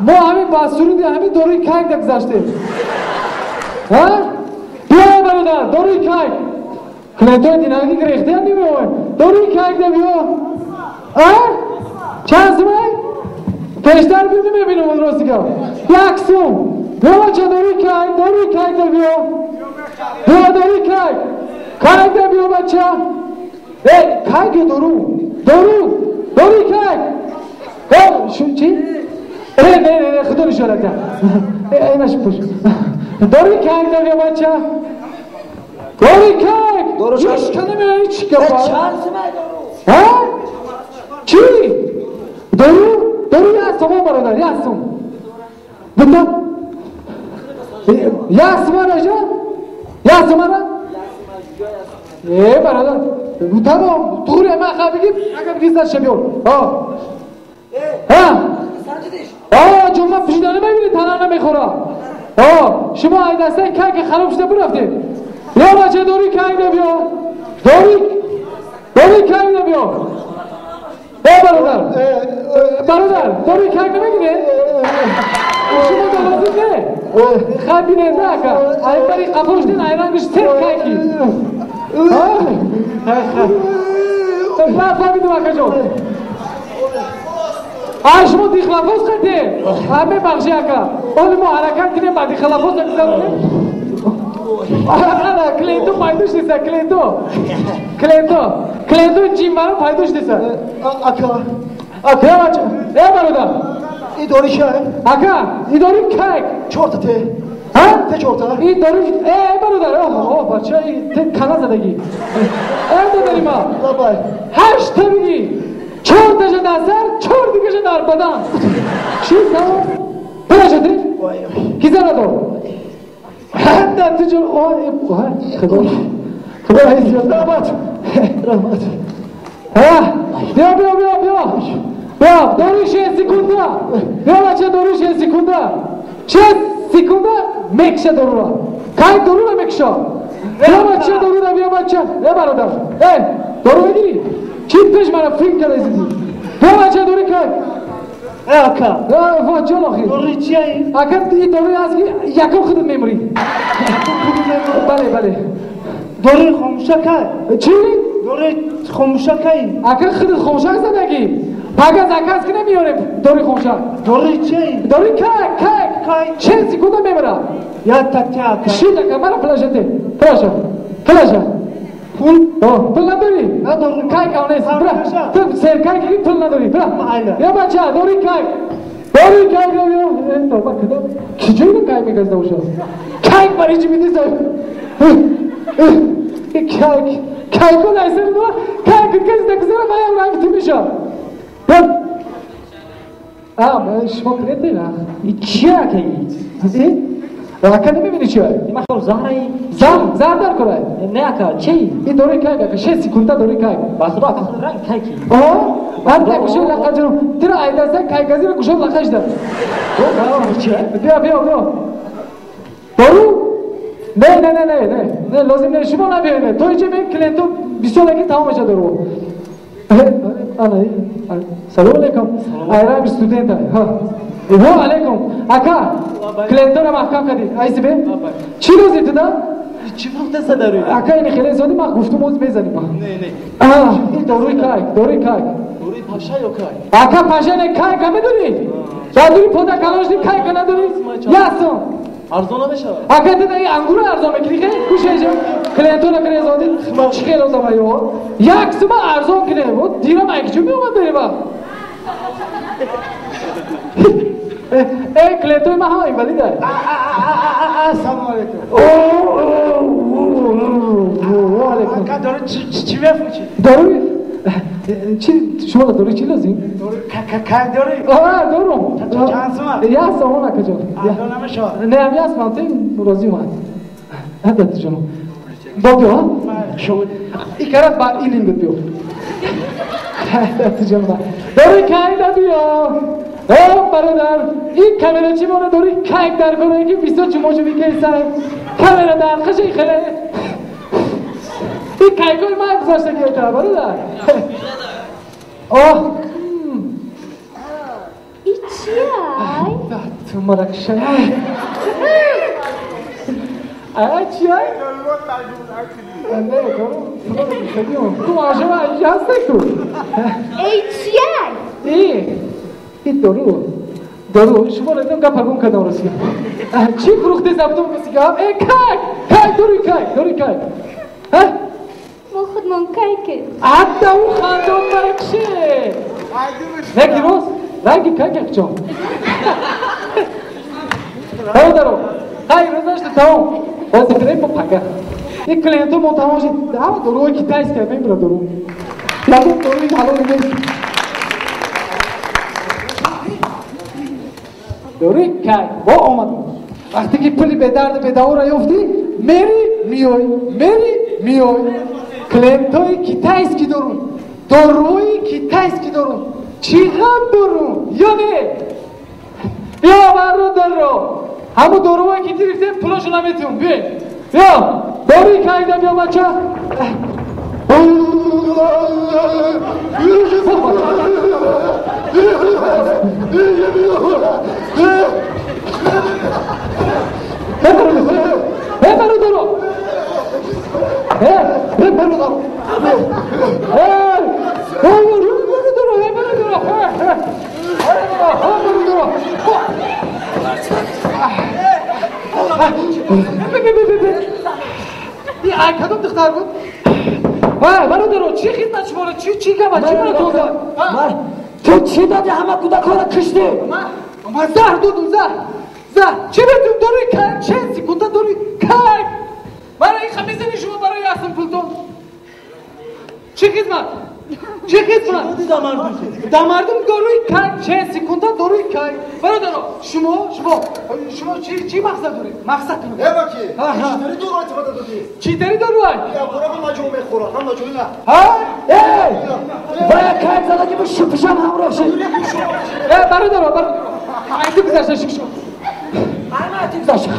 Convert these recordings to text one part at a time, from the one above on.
Мо ҳамин ба суруди ҳамин дорои кайк да гузаштем. Ҳа? Биё бародар, дорои кайк. Клиентои динаги гирехтиам намеоем. Дорои кайк да биё. А? Чанд сумай? Пештар биё намебинам рости гап. Як сум. Биё бача дорои кайк, дорои кайк да биё. Биё дорои кайк. Кайк да биё бача. Э, кайк ё дору? Дору. Дорои кайк. О, шу чӣ? Не, не, не, худо нишонат. Инаш пуш. Дорои кайк да биё бача. Дорои кайк. Ҳеч кана меояд чӣ гап? Чанд сумай дору? Ҳа? Чӣ? Дору? Дору як сомон бародар, як сум. Бута? Як сумара жа? Як сумара? Э, бародар, тамом, туре ман ха бигӣ, агар бигӣ сар биёр. Ҳа. Ҳа? О, ҷумма пӯшида намебинӣ, тана намехӯра. О, шумо ай дастаи кайки хароб шуда бурафтед. Ё бача дори кайк да биё. Дори дори кайк да биё. Э, бародар. Бародар, дори кайк намегирӣ? Шумо долозим не? Хай бинед ака. Ай бари қафош дин, ай рангаш сер кайки. Ҳа? Ман фаҳмидам акаҷон. Ай шумо дихлафоз қате? Ай мебахши ака. Оли мо ҳаракат кунем, ба дихлафоз гузаронем. Ана клиенту пайдо шудеса, клиенту. Клиенту. Клиенту ҷимбаро пайдо шудеса. Ака. Ака, бача. Э, бародар. И дори чай? Ака, и дори кайк. Чорта те. Ҳа? Те чорта. И дори э, бародар. О, бача, те кана задагӣ. Э, додари ма. Лабай. Ҳашт та бигӣ. Чорташа дар сар, чор дигаша дар бадан. Чӣ тамом? Пулаша ти? Ки зара дор? Ҳадда ту ҷон, о, худо. Худо ҳайзиёт. Раҳмат. Раҳмат. Ҳа? Биё, биё, биё, биё. Биё, дори 6 секунда. Биё бача, дори 6 секунда. 6 секунда мекша дорура. Кай дорура мекша? Биё бача, дорура, биё бача. Э, бародар. Э, дору мегирӣ? Чӣ пеш мана филм карда зидӣ? Биё бача, дори кай. Э, ака. Э, ва ҷон охир. Дори чия? Ака, и дори аст ки якум худат мемурӣ. Бале, бале. Дори хомӯша кай? Чӣ? Дори хомӯша кай? Ака, худат хомӯшак задагӣ. Пага заказ ки намеёрем дори хомӯшак. Дори чия? Дори кайк, кайк. Кайк. 6 секунда мемурам. Я та ака. Шид ака, мара пулашате. Пулаша. Пулаша. Пул? О, пул надорӣ? Надорам. Кайк ав нест. Бира. Ту серкайк ки пул надорӣ. Бира. Майла. Я бача, дори кайк. Дори кайк биё. Э, тоба кадом? Ки ҷойда кайк мегазда ошад? Кайк бари чӣ бидиса? Кайк. Кайко найсер ма. Кайк каз дагзара маям ранг ту меша. А, шумо клиенте на? Чӣ ака? Э? Ака намебинӣ чӣ? Ман хел заҳраи. Заҳр, заҳр дар кора? Не ака, чӣ? И дори кайк ака, 6 секунда дори кайк. Ба худо ака, худ ранг кайки. О, ман та кушод лақа ҷаноб. Тира айдаста кайказиро кушод лақа шуда. Биё, биё, биё. Дору? Не, не, не, не, не. Не, лозим не, шумо набиёед. То инҷа мен клиенту бисёр ки тамом меша дору. Ана, салом алейкум. Айрам студента. Ҳа. Ва алейкум. Ака, клиентора маҳкам кардид. Айси бе? Чӣ лозим туда? Чӣ фурӯхтеса дарӯи? Ака, ини хеле зоди ман гуфтум, оз мезаним. Не, не. А, ин дорои кайк, дорои кайк. Дорои паша ё кайк? Ака, паша не, кайка медонӣ? Дар дури пода калошни кайка надорӣ? Ясон. Арзон намешавад? Ака, ту ин ангура арзон мекунӣ хе? Кушеҷа. Клиентора кирезоди. Чӣ хел одама ё? Як сума арзон кунем. О, дирам айкчу меомад дорива. Э, клиентои ман ҳама инвалида. Ассалому алейкум. О, алейкум. Ака, дори чӣ мефурӯшӣ? Дорои чӣ? Шумо дорои чӣ лозим? Дори кайк дорӣ? А, дорум. Чанд сума? Як сомон акаҷон. Арзон намешавад? Не, ам як сомон, ту розӣ омад. Ҳада ҷонам. Бо биё, шумо. Икарат ба илим буд биё. Ҳада ҷонам. Дорои кайк да биё. О, бародар, ин камера чӣ мона дори кайк дар кора ки бисёр чумошо микесай. Камера дар қаши хеле. Ин кайкои ман гузашта гирифта, бародар. Оҳ. И чия? Ту маракша. А чия? Не, ту ажава ҳасте ку. Эй чия? И дору. Дору, шумо редам гапа гум кардам рости. Чӣ фурӯхте забтон мисигам? Э кайк! Кайк, дору кайк, дору кайк. Ҳа? Мо худмон кайке. Ҳатта ӯ хандон маракше. Неки рост? Ранги кайк якчон. Бародаро, ҳай рӯзашта тамом. Боз кунем бо пага. Ин клиентҳо мо тамом шид. Ҳама доруҳои китайская мебира дору. Ягон доруи ҳалол нест. Доруи кайк бо омад. Вақте ки пули бедарду бедаворо ёфтӣ, мери миёй, мери миёй. Клиентҳои китайский дорум. Доруҳои китайский дорум. Чӣ ғам дорум? Ё не? Биё бародаро. Ҳамун доруҳое ки гирифтем пулошо наметиҳум. Биё. Биё. Доруи кайда биё бача. Бародаро. Бародаро. Кадом духтар буд? Бародаро, чӣ хидмат шуморо? Чӣ гапа? Чӣ мара тоза? Ту чӣ додӣ ҳама кӯдакҳоро киштӣ? Ман заҳр додум, заҳр. Заҳр. Чӣ бетум? Дори кайк, чанд секунда дори кайк. Мара иха мезани шумо барои ясм пултон. Чӣ хидмат? Чӣ хидмат? Да мардум доруи кайк, чанд секунда доруи кайк. Бародаро, шумо, шумо, шумо чӣ мақсад доред? Мақсад доред? Э баки, читари дору истифода додӣ? Читари доруай? Ягора ҳама ҷо мехӯрад, ҳама ҷо на. Ҳа? Эй! Вая кайк задаги бу шупишам ҳамроҳ шид. Э, бародаро, бародаро. Айти гузашта шикшо. Айти гузашта.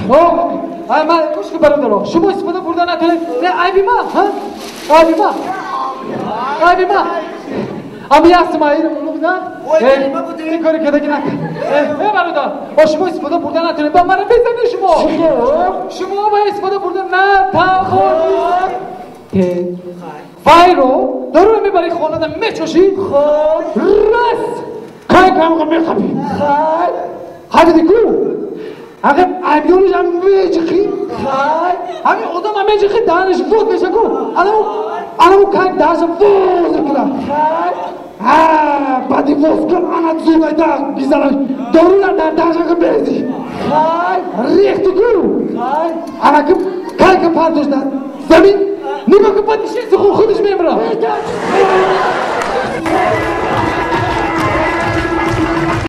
Ай, ман гӯш кун бародаро. Шумо истифода бурда натавонед. Не, айби ман, ҳа? Айби ман. Айби ман. Ами ясм айр улуғда. Ин кори кардаги накард. Э, бародар, о шумо истифода бурда натавонед. Ба мара безани шумо. Шумо ба истифода бурда натавонед. Вайро доруро мебари хонада мечошӣ. Хоб. Рас. Кайк ҳамға мехабӣ. Хай. Хабиди ку? Ағиб айбёниш ҳам меҷиқӣ. Хай. Ҳамин одам ҳам меҷиқӣ, даҳанаш вуд меша ку. Анаму кайк даҳаша вуз мекунад. Хай. Ҳа, баъди вуз кун, ана зурайда бизанаш. Дорура дар даҳаша березӣ. Хай. Рехти ку. Хай. Ана ки кайка партош дар замин, нигоҳ ку баъди шест худаш мемирад.